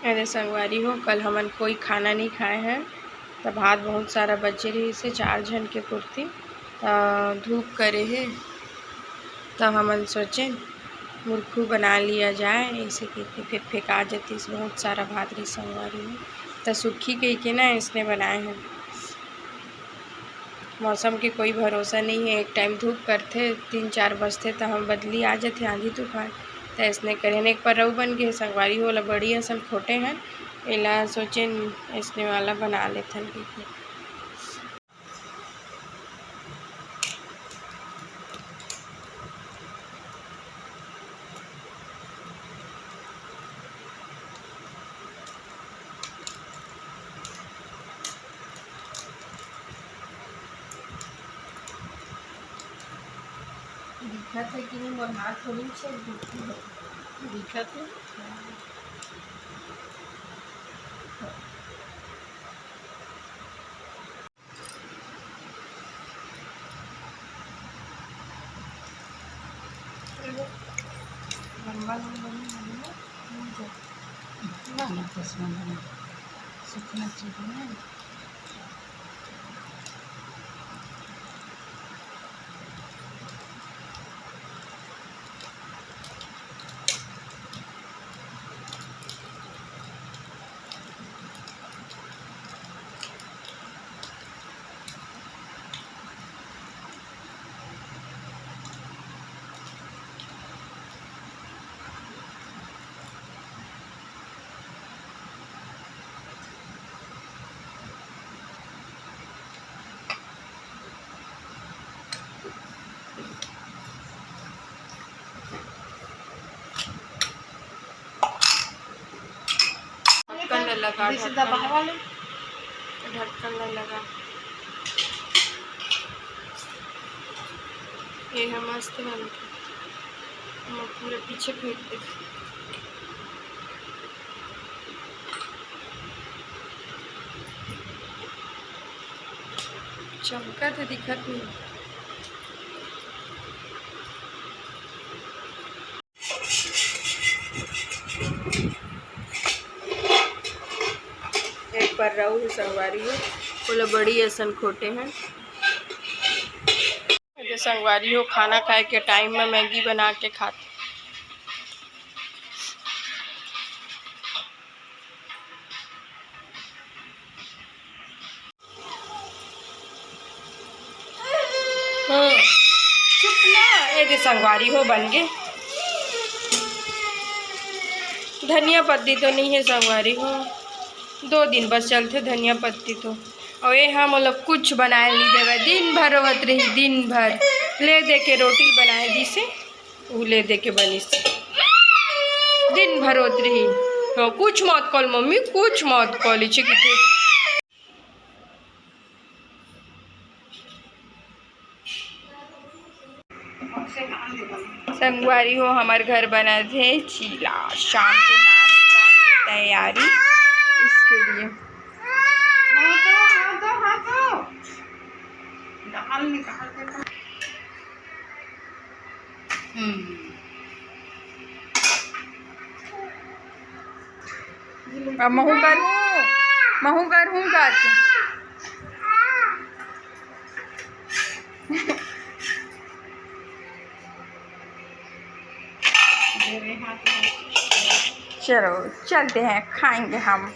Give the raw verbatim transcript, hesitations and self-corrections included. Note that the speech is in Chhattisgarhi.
अरे संगवारी हो, कल हमन कोई खाना नहीं खाए हैं, त भात बहुत सारा बचे रहिस हे, चार झन के पुरती, त धूप करे हे, त हमन सोचेन मुरखू बना लिया जाए, ऐसे कहिके फिर फेंका जतिस, बहुत सारा भात रहिस संगवारी हो, त सुखी कहिके ना इसने बनाए हैं। मौसम के कोई भरोसा नहीं है, एक टाइम धूप करथे, तीन चार बजथे त हम बदली आ जथे, आंधी तूफान, त अइसने करेन। एक परऊ बन गे संगवारी हो, ओला बड़ी असन खोटे हन, एला सोचेन अइसने वाला बना लेथन कहिके। दिखत हे कि नहीं, मोर हाथ थोड़ी छे, दिखत हे। लंबा लंबा नहीं बनना, नहीं जाए। ना, ना, बस में बना। सूखना चाहिए ना। ढक्कन ल लगा, जैसे ढक्कन दबावा ल। ले। ढक्कन ल लगा। ये ह मस्त बनथे। हम पूरा पीछे फेंक देथे। चमकत हे, दिखत नहीं। एक परऊ हे संगवारी हो, ओला बड़ी असन खोटे हन। ये संगवारी हो, खाना खाए के टाइम में मैगी बना के खात। हम्म, चुप ना, ए दे संगवारी हो बन गे। धनिया पत्ती तो नहीं है संगवारी हो, दो दिन बस चलथे धनिया पत्ती तो। अउ ए हा मोला कुछ बनाए नहीं देवे, दिन भर रोवत रही, दिन भर ले दे के रोटी बनाए दिसे, उ ले दे के बनिस, दिन भर रोवत रही। हाँ, कुछ मत कॉल मम्मी, कुछ मत कॉल, इचे किथे। संगवारी हो, हमर घर बनत हे चीला, शाम के नाश्ता के तैयारी, इसके लिए। हाँ तो, हाँ तो, हाँ तो। दाल निकाल के तो। हम्म। अब महू करहूँ, महू करहूँ का? चलो, चलते हैं, खाएंगे हम।